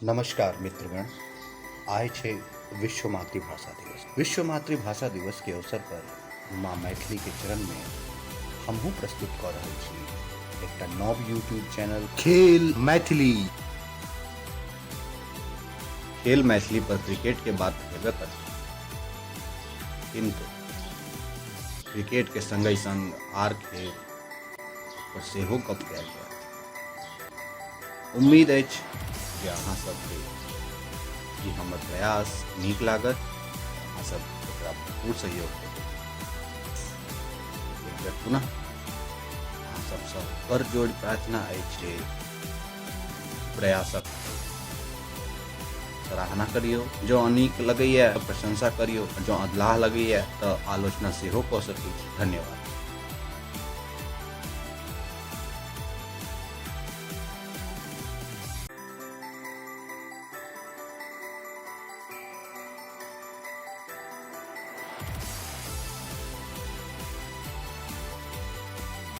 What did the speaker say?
नमस्कार मित्रगण, आइ छै विश्व मातृभाषा दिवस। विश्व मातृभाषा दिवस के अवसर पर माँ मैथिली के चरण में हमहूँ प्रस्तुत कऽ रहल छी एकटा नव यूट्यूब चैनल खेल मैथिली। खेल मैथिली पर क्रिकेट के बात हेबे करतै, किंतु क्रिकेट के संगहि संग आर खेल पर सेहो गप कयल जायत। उम्मीद अछि जे अहाँ सबके ई हमर प्रयास नीक लागत, अहाँ सब एकरा भरपूर सहयोग देबै। एक बेर पुनः अहाँ सबसँ कर जोड़ि प्रार्थना अछि जे प्रयासक सराहना करियौ, जँ नीक लगैए तऽ प्रशंसा करियौ, जँ अधलाह लगैए तऽ आलोचना सेहो कऽ सकै छी। धन्यवाद।